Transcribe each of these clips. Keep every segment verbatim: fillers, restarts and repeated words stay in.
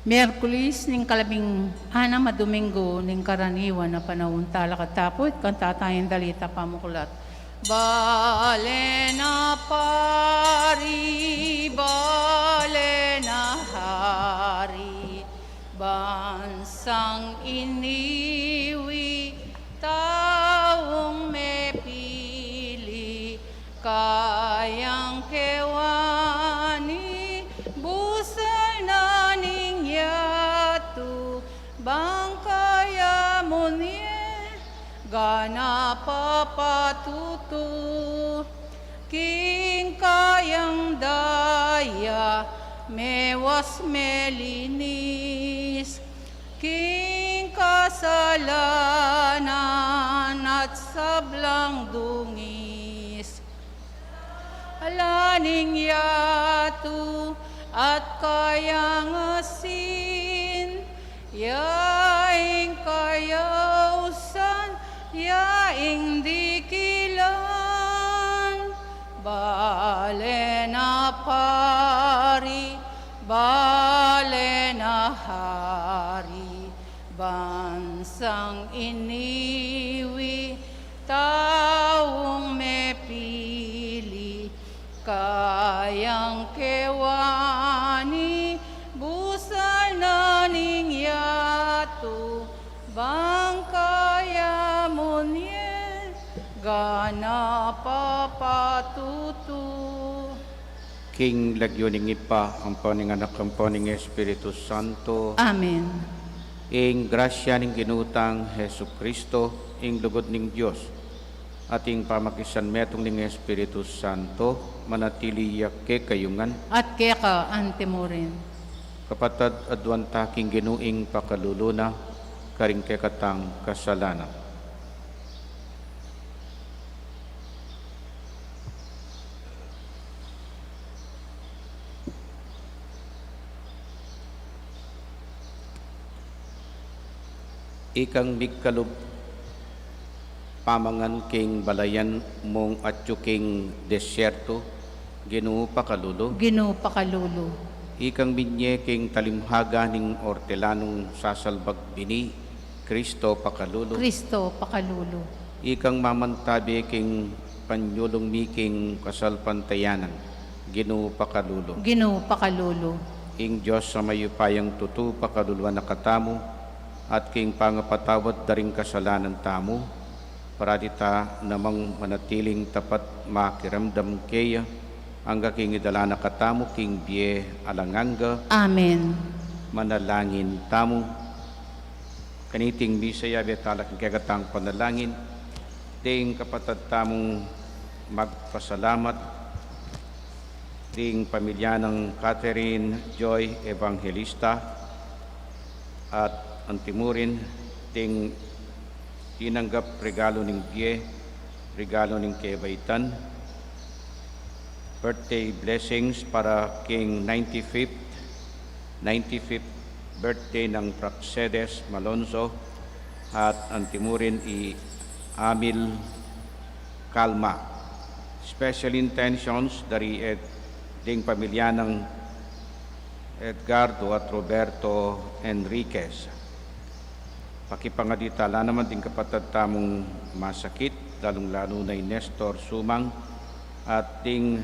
Miyerkulis ning kalabing anam a Domingo ning karaniwan a panaun. Talakad ta pu ing kantatang Dalita Pamuklat. Bale na pari, bale na hari, bansang iniwi, taung mepili, kayang kewani, busal na ning yatu, bang kaya mu ne, gana pa patutu, king kayang daya, mewas melinis, king kasalanan at sablang dungis. Ala ning yatu at kayang asin, ya ing kayausan, ya ing dikilan. Bale na pari, bale na hari, bansang iniwi, taung mepili, kayang kewani, busal na ning yatu, bang kaya mu ne, gana pa patutu. King lagyu ning Ibpa, ampo ning Anak, ampo ning Espiritu Santo. Amen. Ing grasya ning Ginu tang Jesucristo, ing lugud ning Dios, at ing pamakisanmetung ning Espiritu Santo, manatili ya kekayu ngan. At keka antimurin. Kapatad, aduan ta king Ginu ing pakalulu na karing kekatang kasalanan. Ikang migkalub pamangan king balayan mung atyu king desierto, Ginu pakalulu. Ginu pakalulu. Ikang minye king talimhaga ning ortelanung sasalbag bini, Kristo pakalulu. Kristo pakalulu. Ikang mamantabe king panyulung mi king kasalpantayanan, Ginu pakalulu. Ginu pakalulu. Ing Dios a mayupayang tutu pakaluluan na katamu, at king pangapatawad da ring kasalanan tamu, parati ta namang manatiling tapat makiramdam keya, angga king idala na katamu king bie alang angga. Amen. Manalangin tamu. Kaniting misa yabe tala king kekatang panalangin, ding kapatad tamung magpasalamat, ding pamilya nang Catherine Joy Evangelista, at antimurin ding tinanggap regalo ning bie, regalo ning kebaitan, birthday blessings para king ninety-fifth, ninety-fifth birthday nang Praxedes Malonzo, at antimurin i Amil Calma. Special intentions dari Ed-, ding pamilya nang Edgardo at Roberto Enriquez. Pakipangadi tala naman ding kapatad tamung masakit, lalung-lalu na i Nestor Sumang at ding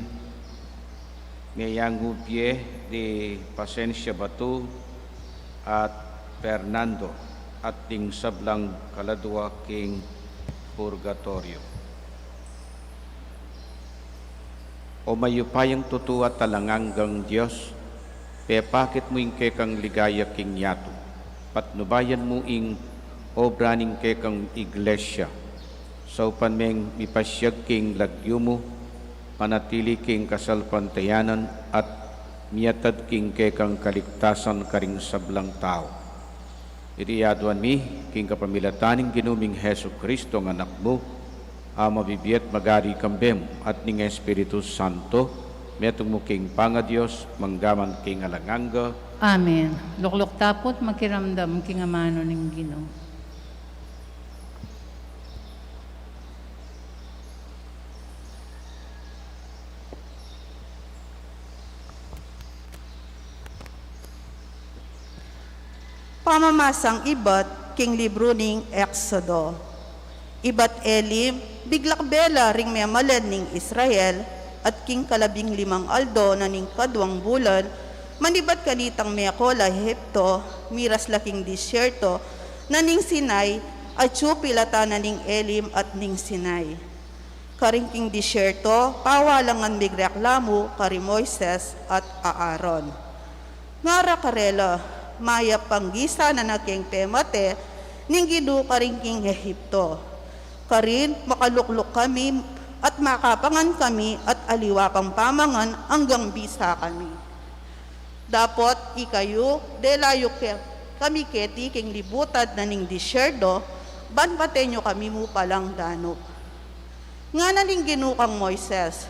meyangu bie di Pasensia Batu at Fernando at ding sablang kaladua king purgatoryo. O mayupayang tutu at alang anggang Dios, pepakit mu ing kekang ligaya king yatu, patnubayan mu ing obra ning kekang iglesia, saupan meng mipasyag king lagyu mu, manatili king kasalpantayanan at miatad king kekang kaligtasan karing sablang tau. Iti aduan mi king kapamilatan ning Ginu ming Jesucristo a Anak mu, a mabibie at magari kambe mu at ning Espiritu Santo, metung mu king pangaDios, mangga man king alang angga. Amen. Lukluk ta pu't makiramdam king amanu ning Ginu. Pamamasang ibat king libru ning Exodo. Ibat Elim, biglak bela ring memalen ning Israel, at king kalabing limang aldo na ning kaduang bulan, manibat kanitang meko la Ehipto, miras la king disyerto na ning Sinai, atyu pilatan na ning Elim at ning Sinai. Karin king disyerto, pawalangan migreklamu kari Moises at Aaron. Ngara karela, mayap pang gisa na keng pemate ning Ginu karin king Ehipto. Karin, makalukluk kami at makapangan kami at aliwa pang pamangan anggang bisa kami. Dapot ikayu, dela yu ke-, kami keti king libutan na ning disyerto, ban paten yu kami mu palang danup. Ngana ning Ginu kang Moises,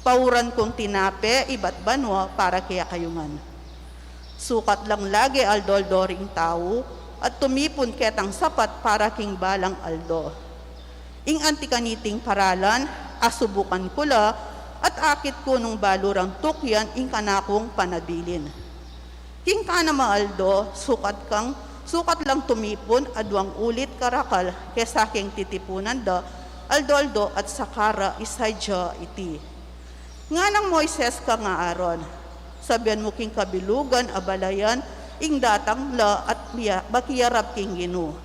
pauran kung tinape ibat banua para kekayu ngan. Sukat lang lage aldo-aldo ring tau, at tumipun ketang sapat para king balang aldo. Ing anti kaniting paralan, asubukan ku la, at akit ku nung balu rang tukyan ing kanakung panabilin. King kanam a aldo, sukat kang, sukat lang tumipun aduang ulit karakal kesa king titipunan da aldo-aldo at saka ra isadya iti. Nganang Moises kang Aaron, sabian mu king kabilugan a balayan ing datang la at mia-, makiarap king Ginu,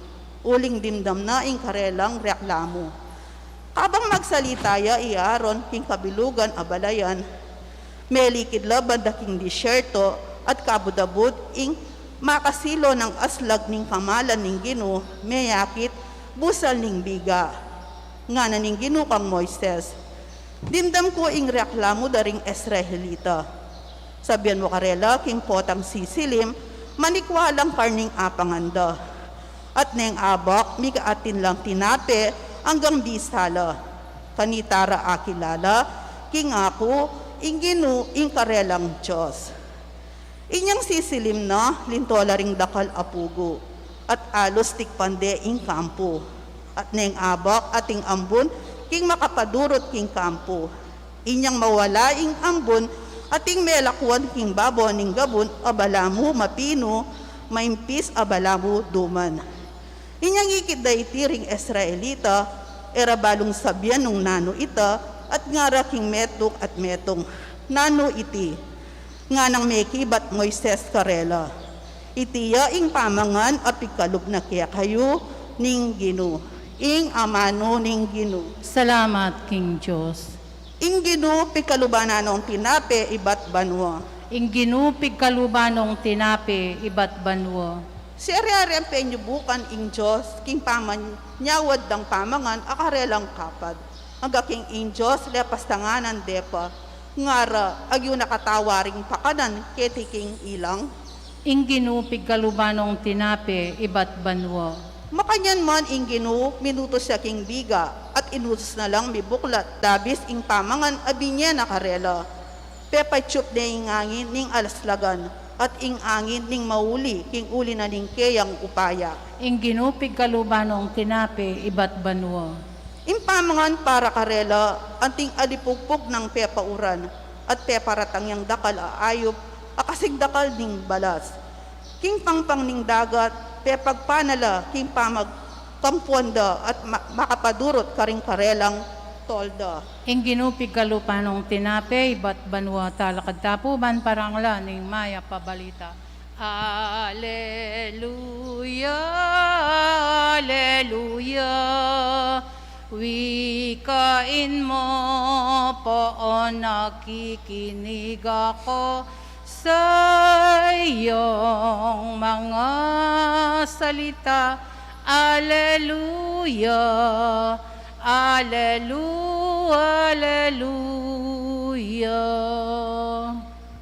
uling dimdam na ing karelang reklamu. Kabang magsalita ya i Aaron king kabilugan a balayan, melikid la banda king disyerto at kabud-abud ing makasilo nang aslag ning kamalan ning Ginu, meyakit, busal ning biga. Ngana ning Ginu kang Moises, dimdam ku ing reklamu da ring Israelita. Sabian mu karela king potang sisilim, manikwa lang karning apangan da. At neng abak, mikaatin lang tinape anggang bisa la. Kanita ra akilala king aku, ing Ginu, ing karelang Dios. Inyang sisilim na, linto la ring dakal a pugu, at alus tikpan de ing kampu. At neng abak, ating ambun king makapadurut king kampu. Inyang mawala ing ambun, ating melakuan king babo ning gabun a balamu mapinu, maimpis a balamu duman. Inyang ikit da iti ring Israelita, e ra balung sabian nung nanu ita, at ngara king metung at metung, nanu iti? Nganang mekibat Moises karela, iti ya ing pamangan a pikalub na kekayu ning Ginu, ing amanu ning Ginu. Salamat king Dios. Ing Ginu pigkaluban na nong tinape ibat banua. Ing Ginu pigkaluban nong tinape ibat banua. Siyari-ari ang penyubukan ing Dios king pamanyawad dang pamangan a karelang kapad. Angga king ing Dios lepas tanganan de pa, ngara, agyu na katawa ring pakanan keti king ilang. Ing Ginu pigkaluban nong tinape ibat banua. Makanyan man ing Ginu minutus ya king biga, at inutus na lang mibuklat dabis ing pamangan a binye na karela. Pepatsup ne ing angin ning alaslagan, at ing angin ning mauli king uli na ning keyang upaya. Ing Ginu pigkaluban nong tinape ibat banua. Ing pamangan para karela, anting alipugpug nang pepauran, at peparatang yang dakal a ayup a kasing dakal ning balas. King pangpang ning dagat, pepagpana la king pamagkampuan da at ma-, makapadurut karing karelang tolda. Ing Ginu pigkaluban nong tinape ibat banua. Talakad ta pu ban parangalan ing mayap a balita. Aleluya, aleluya. Wikain mo, poon nakikinig ako sa iyong mga salita. Aleluya, alelu-, aleluya.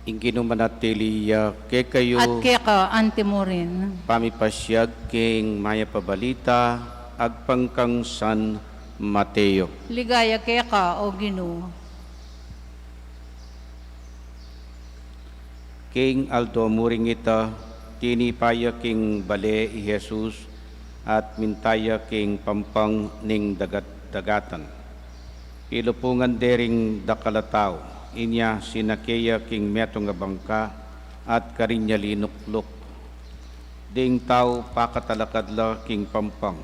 Ing Ginu manatili ya kekayu. At keka anti murin. Pamipasiag king mayap a balita agpang kang San Mateo. Ligaya keka, o Ginu. King aldo mu ring ita, tinipa ya king bale i Jesus, at minta ya king pampang ning dagat-dagatan. Pilupungan de ring dakal a tau, inya sinake ya king metung a bangka, at karin ya linukluk. Ding tau pakatalakad la king pampang,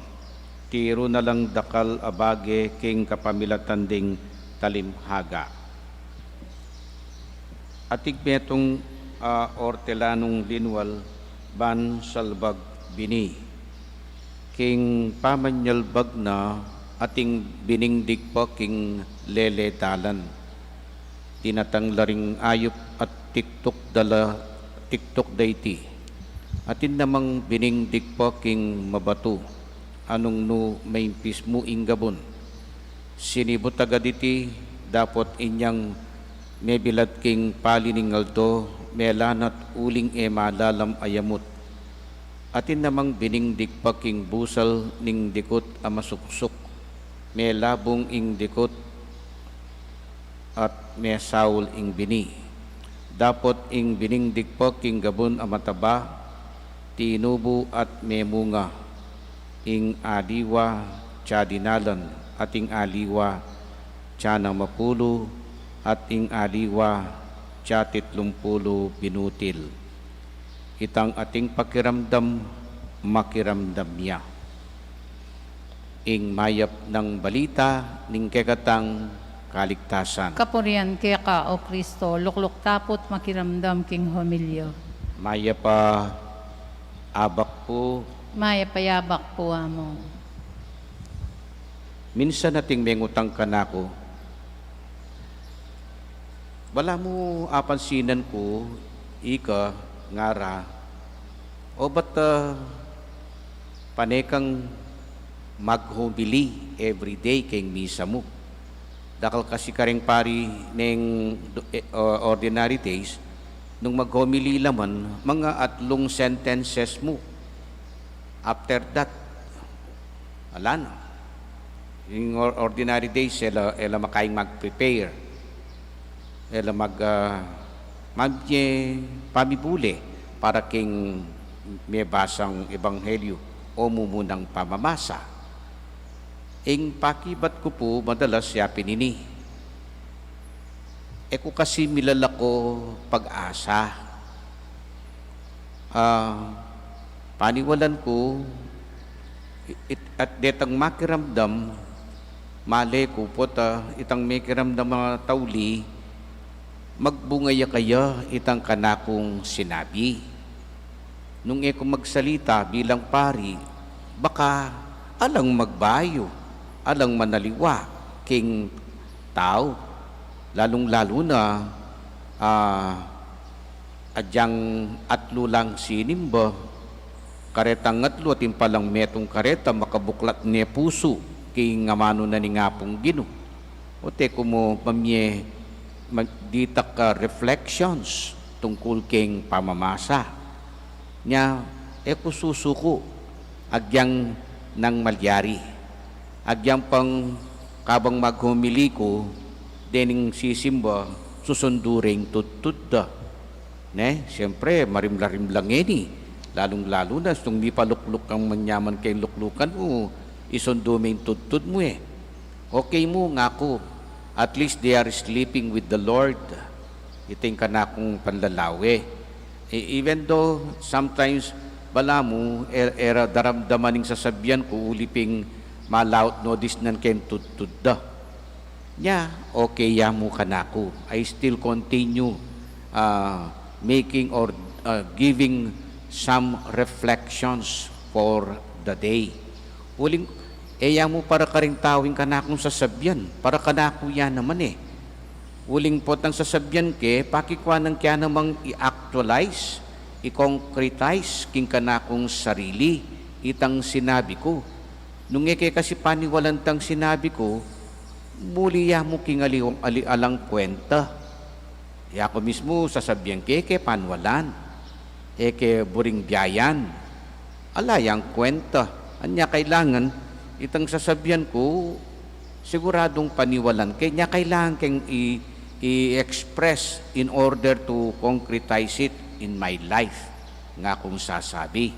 tiru na lang dakal a bage king kapamilatan ding talimhaga. Ating metung a ortelanung linwal ban salbag bini. King pamanyalbag na, ating bining digpa king lele dalan. Tinatang la ring ayup at tiktuk da la, tiktuk da iti. Atin namang bining digpa king mabatu, a nung nu maimpis mu ing gabun. Sinibut agad iti, dapot inyang mebilad king pali ning aldo, mela na't uling e malalam a yamut. Atin namang bining digpa king busal ning dikut a masuksuk, melabung ing dikut at mesaul ing bini. Dapot ing bining digpa king gabun a mataba, tinubu at memunga. Ing aliwa atsa dinalan, at ing aliwa atsa namapulu, at ing aliwa atsa titlumpulu binutil. Itang ating pakiramdam, makiramdam ya. Ing mayap nang balita ning kekatang kaligtasan. Kapurian keka, O Kristo. Lukluk ta pu't makiramdam king homilya. Mayap a abak pu. Mayap a abak pu, Among. Minsan ating mengutang kanaku, "Balamu apansinan ku, ika," ngara, "obat, ah, pane kang maghomily everyday keng misa mu." Dakal kasi kareng pari neng, eh, ordinary days, nung maghomily la man, mga atlung sentences mu. After that, ala na. Ing or-, ordinary days, e la, e la makaing mag-prepare. E la mag, ah, mamye pamibule para king mebasang ebanghelyu o mumunang pamamasa. Ing pakibat ku pu madalas ya pin ini. E ku kasi milalako pag-asa. Ah, paniwalan ku, it-, at detang makiramdam, male ku pota, itang mekiramdam a tauli, magbunga ya kaya itang kanakung sinabi. Nung e ku magsalita bilang pari, baka alang magbayu, alang manaliwa king tau, lalung-lalu na, ah, agyang atlu lang sinimba, karetang atlu atin palang metung kareta makabuklat ne pusu king amanu na ning Apung Ginu. Obat e ku mu mamye, ma-, ditak a reflections tungkul king pamamasa. Nya, e ku susuku, agyang nang malyari. Agyang pang kabang maghomily ku, dening sisimba, susundu re ing tudtud da. Ne, siyempre, marimla-rimla ngeni. Lalung-lalu na, nung mipalukluk kang manyaman keng luklukan mu, isundu me ing tudtud mu e. Okay mu, ngaku, at least they are sleeping with the Lord. Iti ing kanakung panlalawe. E, even though sometimes balamu, e, e ra daramdaman ing sasabian ku uli pin malaut no disnan keng tudtud da. Nya, okay ya mu kanaku. I still continue, ah, making or, ah, giving some reflections for the day. Uling, e ya mu para karing tau ing kanakung sasabian, para kanaku ya naman e. Uling potang sasabian ke, pakikuanan ke ya namang i-actualize, i-concretize king kanakung sarili itang sinabi ku. Nung e ke kasi paniwalan tang sinabi ku, muli ya mu king ali-, ali-, alang kuwenta. Ya ku mismu sasabian ke, e ke paniwalan, e ke buring biayan. Ala yang kuwenta. Anya kailangan, itang sasabian ku, siguradung paniwalan ke. Nya kailangan keng i-, i-express in order to concretize it in my life. Ngakung sasabi.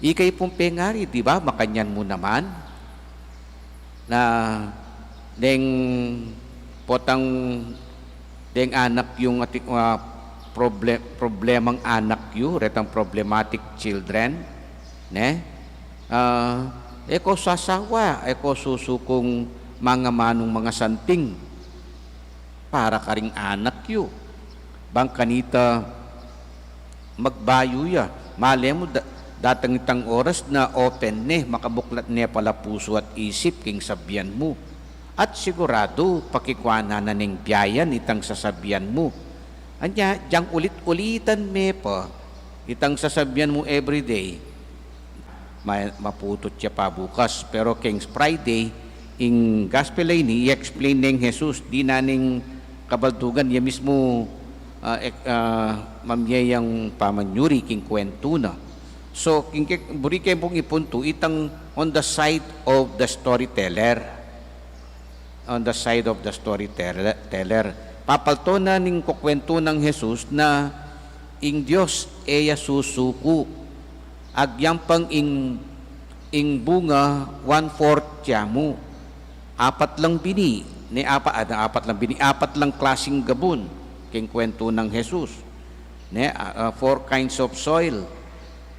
Ika pung pengari, di ba? Makanyan mu naman. Na deng potang deng anak yung ati-, ah, proble-, problemang anak yu, retang problematic children, ne? Ah, e ko sasawa, e ko susukung mangamanung mangasanting para karing anak yu. Bang kanita magbayu ya. Male mu da-, datang itang oras na open ne, makabuklat ne pala pusu at isip king sabian mu. At siguradu, pakikuanan na ning biayan itang sasabian mu. Anya, dyang ulit-ulitan me pa itang sasabian mu everyday. Ma-, maputut ya pa bukas. Pero king Friday, ing gospel a ini, i-explain neng Jesus, dinan ning kabaldugan, ya mismu, ah, ek-, ah, mamye yang pamanyuri king kuwentu na. So, king ke-, buri ke pung ipuntu, itang on the side of the storyteller. On the side of the storyteller. Papalto na ning kukuwentu nang Jesus na ing Dios e ya susuku. Agyampang ing, ing bunga, one-fourth ya mu. Apat lang bini, ne, apa-, ah, apat lang bini, apat lang klasing gabun, king kuwentu nang Jesus. Ne, ah, ah, four kinds of soil,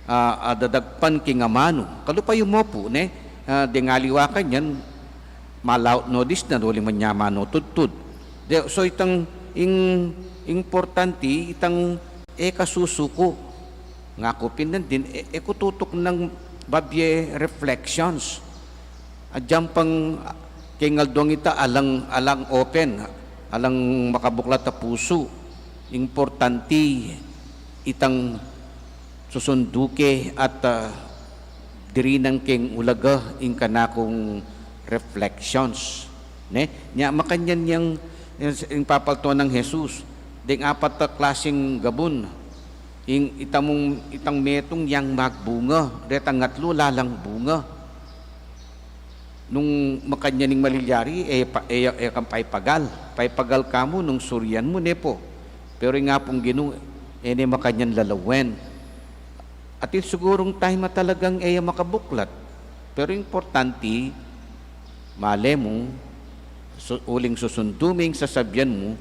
ah, ah, dadagpan king amanu. Kalupa yu mu pu, ne, ah, deng aliwa kanyan, malaut no disnan, uli man ya manu tudtud. De, so itang ing-, importante, itang e ka susuku. Ngaku pin nandin, e, e ku tutuknang babie reflections. Agyampang king aldong ita alang, alang open, alang makabuklat a pusu. Importante itang susundu ke at, ah, dirinan keng ulaga ing kanakung reflections. Ne? Nya makanyan yang, yang, yang papalto nang Jesus. Deng apat a klasing gabun. Ing itamung, itang metung yang magbunga, retang atlu lalang bunga. Nung makanyan ing malilyari, e pa-, e, e kang paipagal. Paipagal ka mu nung surian mu, ne pu. Pero ing Apung Ginu, e ne makanyan lalawen. Atin sigurung time a talagang e ya makabuklat. Pero importante, male mu, su-, uling susundu me ing sasabian mu,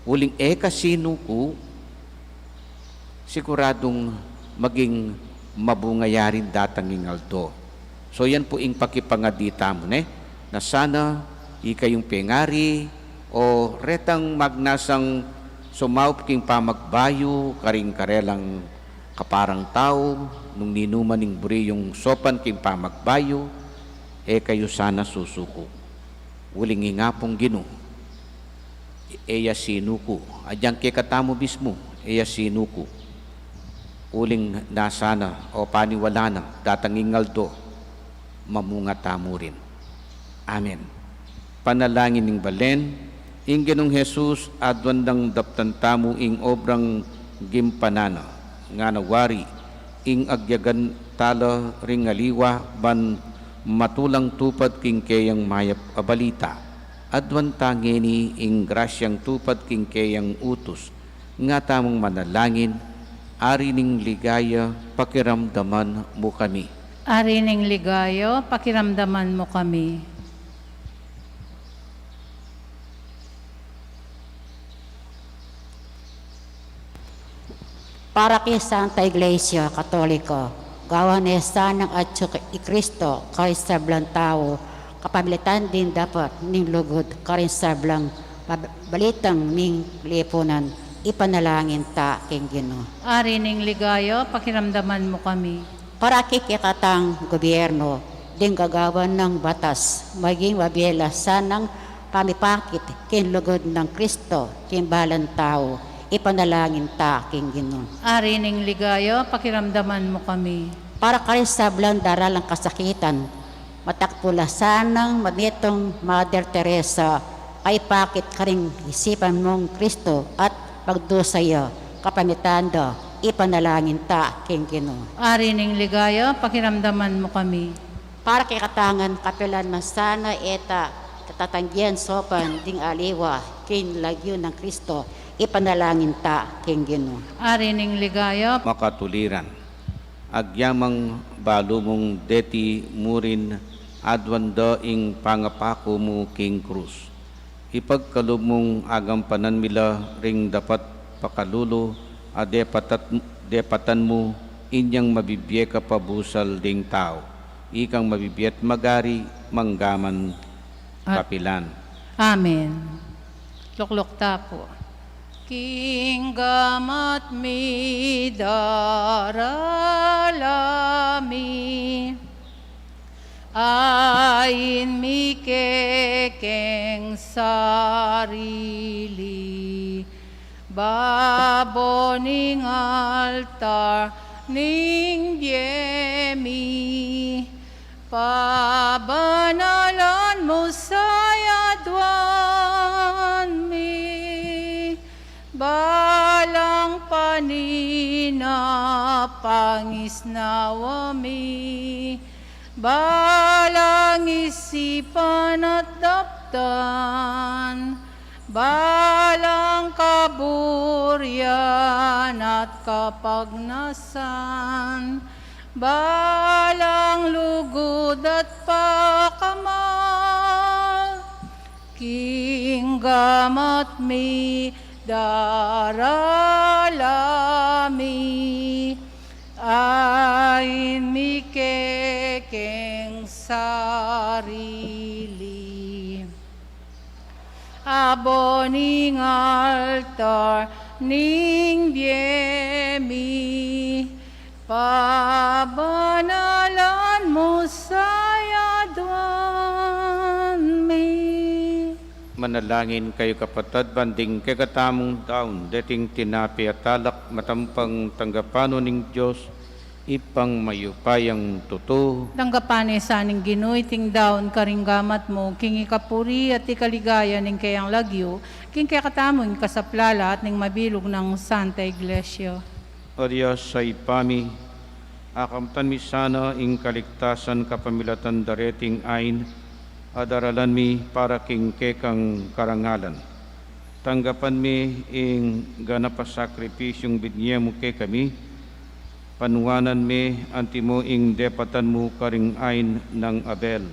uling e ka sinuku, siguradung maging mabunga ya rin datang ing aldo. So, yan pu ing pakipangadi tamu, ne? Na sana ikayung pengari o retang magnasang sumaup king pamagbayu karing karelang kaparang tau, nung ninuman ing buri yung saupan king pamagbayu, e kayu sana susuku. Uling ing Apung Ginu, e ya sinuku. Agyang kekatamu mismu, e ya sinuku. Uling na sana o paniwalan na datang ing aldo, mamunga tamu rin. Amen. Panalangin ning balen. Ing Ginung Jesus, aduan dang daptan tamu ing obrang gimpanan na, ngana wari, ing agyagan tala ring aliwa ban matulang tupad king keyang mayap a balita. Aduan ta ngeni ing grasyang tupad king keyang utus, nga tamung manalangin. Ari ning ligaya, pakiramdaman mu kami. Ari ning ligaya, pakiramdaman mu kami. Para kay Santa Iglesia Katoliko, gawan ne sanang atyu i Kristo karing sablang tau, kapamilatan ding dapat ning lugud karing sablang bab-, balitang ning lipunan, ipanalangin ta king Ginu. Ari ning ligaya, pakiramdaman mu kami. Para kekatang gobyerno, ding gagawan nang batas, maging mabie la sanang pamipakit king lugud nang Kristo king balang tau, ipanalangin ta king Ginu. Ari ning ligaya, pakiramdaman mu kami. Para karing sablang daralang kasakitan, matakpu la sanang manitung Mother Teresa, kaipakit karing isipan mung Kristo at pagdusa ya, kapamilatan da, ipanalangin ta king Ginu. Ari ning ligaya, pakiramdaman mu kami. Para kekatang kapilan man sana e ta tatanggian saupan ding aliwa king lagyu nang Kristo, ipanalangin ta king Ginu. Ari ning ligaya. Makatuliran. Agyamang balu mung deti murin aduan da ing pangapaku mu king krus. Ipagkalub mung agampanan mi la ring dapat pakalulu a depatat-, depatan mu inyang mabibie ka pa busal ding tau, ikang mabibie at magari manggaman kapilan. Amen. Lukluk ta pu. King gamat mi darala mi, ain mi kekeng sarili, babo ning altar ning bie mi, pabanalan mu sa yaduan mi, balang panina pangisnawa mi, balang isipan at daptan, balang kaburian at kapagnasan, balang lugud at pakamal, king gamat mi darala mi, ain mi kekeng sarili, babo ning altar ning bie mi, pabanalan mu sa yaduan mi. Manalangin kayu, kapatad, ban ding kekatamung daun deting tinape at alak, matampang tanggapan no ning Dios, Ibpang mayupayang tutu. Tanggapan ne sa ning Ginu iting daun karing gamat mu, king ikapuri at ikaligaya ning keyang lagyu, king kekatamung kasaplalan at ning mabilug nang Santa Iglesia. O Dios a Ibpa mi, akamtan mi sana ing kaligtasan kapamilatan da reting ain a daralan mi para king kekang karangalan. Tanggapan me ing ganap a sakripisyung binie mu kekami, panuanan me antimo ing depatan mu karing ain nang Abel.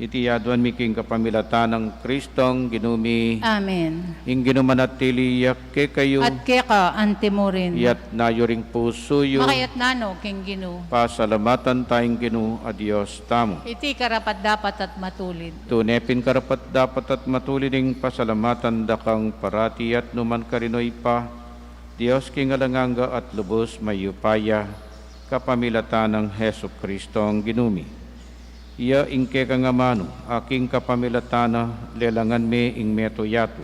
Iti aduan mi king kapamilatan nang Kristong Ginu mi. Amen. Ing Ginu manatili ya kekayu. At keka antimo rin. Iyatas yu ring pusu yu. Makayatas no king Ginu. Pasalamatan taya ing Ginu a Dios tamu. Iti karapat-dapat at matulid. Tune pin karapat-dapat at matulid ing pasalamatan da kang parati at nu man karin, O Ibpa, Dios king alang angga at lubus mayupaya, kapamilatan nang Jesukristong Ginu mi. Iya ing kekang amanu, a king kapamilatan na lelangan me ing meto yatu.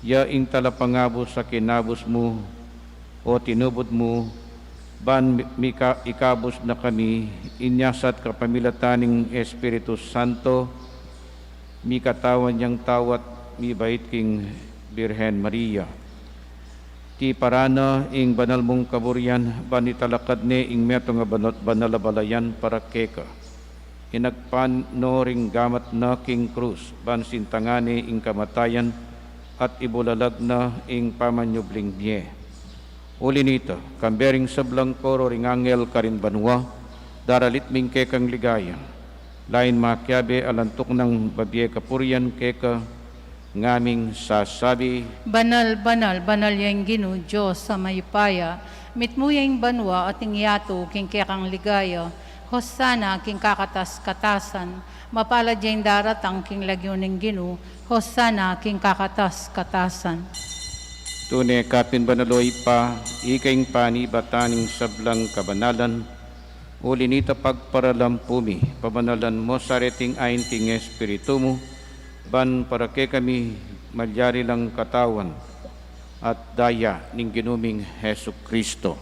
Iya ing talapangabus a kinabus mu, o tinubud mu, ban mi-, mika-, ikabus na kami, inya sa kapamilatan ning Espiritu Santo, mikatawan yang tau at mibait king Birhen Maria. Tiparan na ing banal mung kaburian, ban italakad ne ing metung a banal, banal a balayan para keka. Inagpan no ring gamat na king krus, ban sintangan ne ing kamatayan, at ibulalag na ing pamanyubling mie. Uli nita, kambe ring sablang koro ring angel karin banua, daralit mi ing kekang ligaya. Lain makiabe a lantuk nang babie kapurian keka, ngaming sasabi: Banal, banal, banal ya ing Ginu, Dios a mayupaya, mitmu ya ing banua at ing yatu king kekang ligaya. Hosana king kakatas-katasan, mapalad ya ing daratang king lagyu ning Ginu, Hosana king kakatas-katasan. Tune ka pin banal, O Ibpa, ika ing panibatan ning sablang kabanalan, uli nita pagparalampu mi, pabanalan mo sa reting ain king Espiritu mu, ban para kekami malyari lang katawan at daya ning Ginu ming Jesucristo.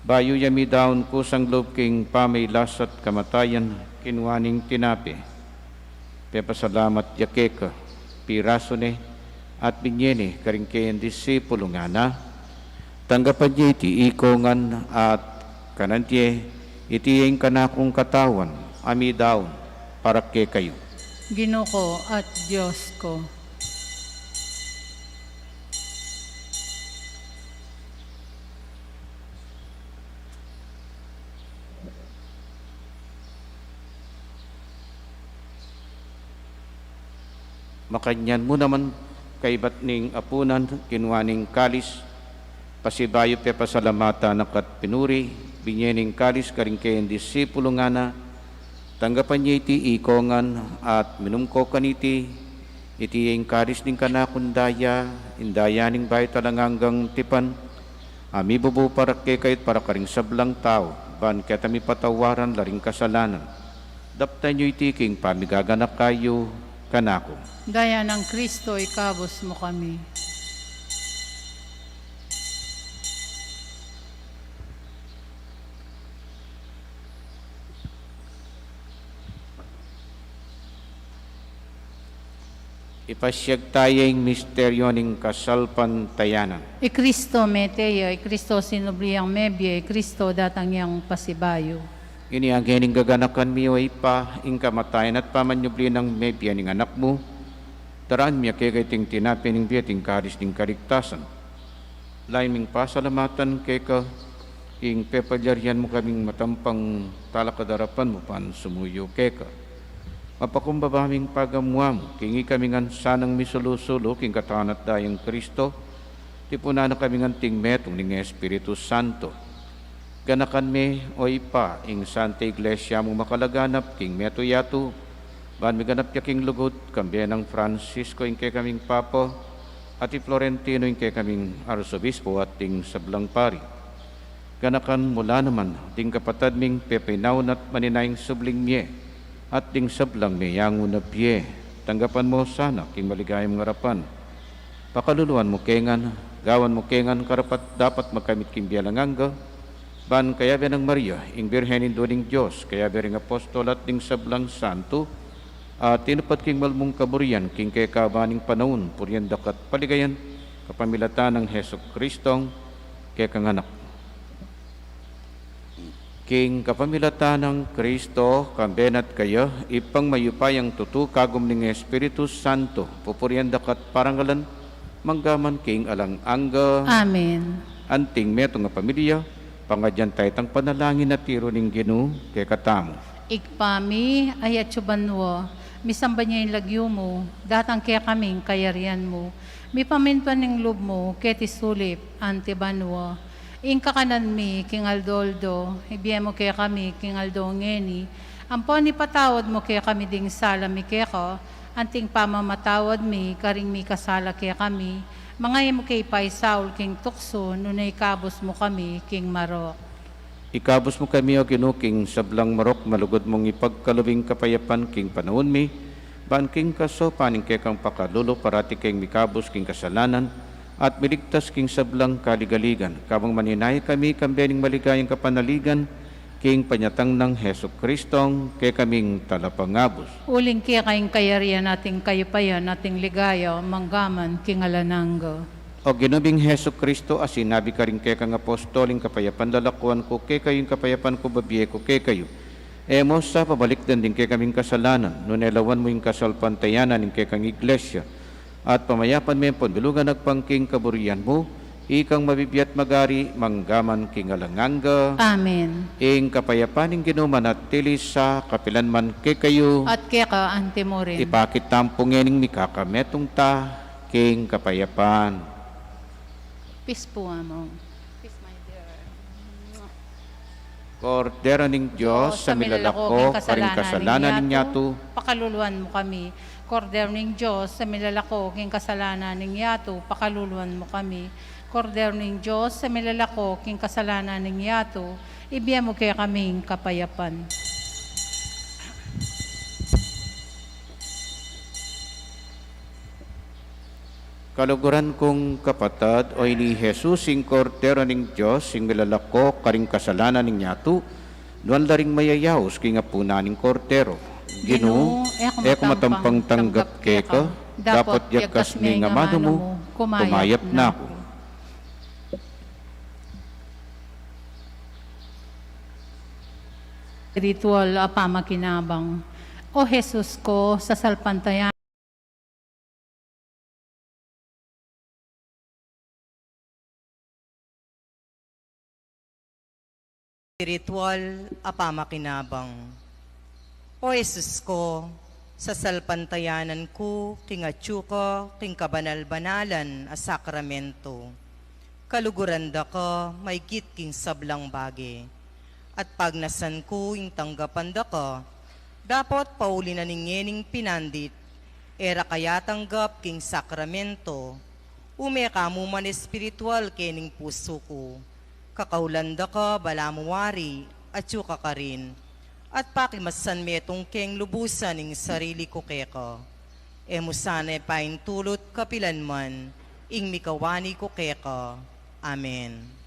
Bayu ya midaun kusang lub king pamailas at kamatayan, kinua ne ing tinape, pepasalamat ya keka, pirasu ne, at binie ne karing keyang disipulu, ngana: Tanggapan ye iti ikongan at kanan ye, iti ing kanakung katawan a midaun para kekayu. Ginu ku at Dios ku. Makanyan mu naman, kaybat ning apunan, kinua ne ing kalis, Pasibayu pepasalamatan na ka't pinuri, binie ne ing kalis karing kayang disipulu, ngana: Tanggapan ye iti ikong ngan at minum ko kaniti, iti ing kalis ning kanakung daya, ing daya ning bayu at alang anggang tipan, a mibubu para kekayu at para karing sablang tau, ban keta mipatawaran la ring kasalanan. Daptan yu iti king pamigaganaka yu kanaku. Daya nang Kristo, ikabus mu kami. Ipasiag taya ing misteryu ning kasalpantayanan. I Kristo mete ya, i Kristo sinubli yang mebie, i Kristo datang yang pasibayu. Ini ing gaganakan mi, o Ibpa, ing kamatayan at pamanyubli nang mebie ning Anak mu, daraan mi keka iting tinape ning bie at ing kalis ning kaligtasan. Lalu ming pasalamatan keka ing pepalyarian mu kaming matampang talakad king arapan mu ban sumuyu keka. Mapakumbaba ming pagamuan king ikami ngan sanang misulu-sulu king katawan at dayang Kristo, tipunan na kami ngan king metung ning Espiritu Santo. Ganakan me, o Ibpa, ing Santa Iglesia mung makalaganap king metung yatu, ban miganap ya king lugud, kambe nang Francisco ing kekaming Papa, at i Florentino ing kekaming Arsobispo at ding sablang pari. Ganakan mu la naman ding kapatad ming pepainaun at maninayang subling mie, at ding sablang meyangu na bie. Tanggapan mu sana king maligayang arapan. Pakaluluan mu ke ngan, gawan mu ke ngan karapat-dapat magkamit king bie alang angga, ban kayabe nang Maria, ing Birhen Indu ning Dios, kayabe ring apostol at ding sablang santo, a tinupad king mal mung kaburian king kekaban ning panaun, purian da ka at paligayan, kapamilatan nang Jesucristong kekang Anak. King kapamilatan nang Kristo, kambe na at kaya, Ibpang mayupayang tutu, kagum ning Espiritu Santo, pupurian da ka at parangalan, mangga man king alang angga. Amen. Anting metung a pamilya, pangadyan taya itang panalangin a tiru ning Ginu kekatamu. Ibpa mi, atsu ka banua, misamban ya ing lagyu mu, datang kekami ing kayarian mu, mipamintuan ing lub mu keti sulip anti banua. Ing kakanan mi king aldo-aldo, ibie mu kekami king aldo ngeni, ampon ipatawad mu kekami ding sala mi keka, anting pamamatawad mi karing mikasala kekami, manga e mu ke ipaisaul king tuksu, nune ikabus mu kami king marok. Ikabus mu kami, o Ginu, king sablang marok, malugud mung ipagkalub ing kapayapan king panaun mi, ban king kasaupan ning kekang pakalulu parati kaming mikabus king kasalanan, at miligtas king sablang kaligaligan, kabang maninaya kami kambe ning maligayang kapanaligan, king panyatang nang Jesucristong kekaming Talapangabus. Uling keka ing kayarian at ing kayupayan at ing ligaya, mangga man king alang angga. O Ginu ming Jesucristo, a sinabi karing kekang apostol, ing kapayapan lalakuan ku kekayu, ing kapayapan ku bibie ku kekayu. E mu sa pabalikdan ding kekaming kasalanan, nune lawan mu ing kasalpantayanan ning kekang Iglesia, at pamayapan me ampon bilugan agpang king kaburian mu, ikang mabibie at magari, mangga man king alang angga. Amen. Ing kapayapan ning Ginu manatili sa kapilan man kekayu. At keka anti mu rin. Ipakit tamu pu ngening mikakametung ta king kapayapan. Peace pu, Among. Peace, my dear. Kordero ning Dios, a milalako king kasalanan ning yatu, pakaluluan mu kami. Kordero ning Dios, a milalako king kasalanan ning yatu, pakaluluan mu kami. Kordero ning Dios, a milalako king kasalanan ning yatu, ibie mu kekami ing kapayapan. Kaluguran kung kapatad, o ini i Jesus, ing Kordero ning Dios, ing milalako karing kasalanan ning yatu, nuan la ring mayayaus king apunan ning Kordero. Ginu, e ku matampang tanggap keka, dapot yagkas me ing amanu mu, kumayap na ku. Spiritual a pamakinabang. O Jesus ko, sasalpantayan Spiritual a pamakinabang. O Jesus ko, sasalpantayanan ku king atsu ka king kabanal-banalan a sakramento. Kaluguran da ka maigit king sablang bage, at pagnasan ku ing tanggapan da ka, dapot pauli na ning ngening pinandit, e ra ka ya tanggap king sakramento, ume ka mu man espiritual kening pusu ku, kakaulan da ka balamu wari, atyu ka karin, at pakimasan metung keng lubusan ing sarili ku keka. E mu sana paintulut kapilan man ing mikawani ku keka. Amen.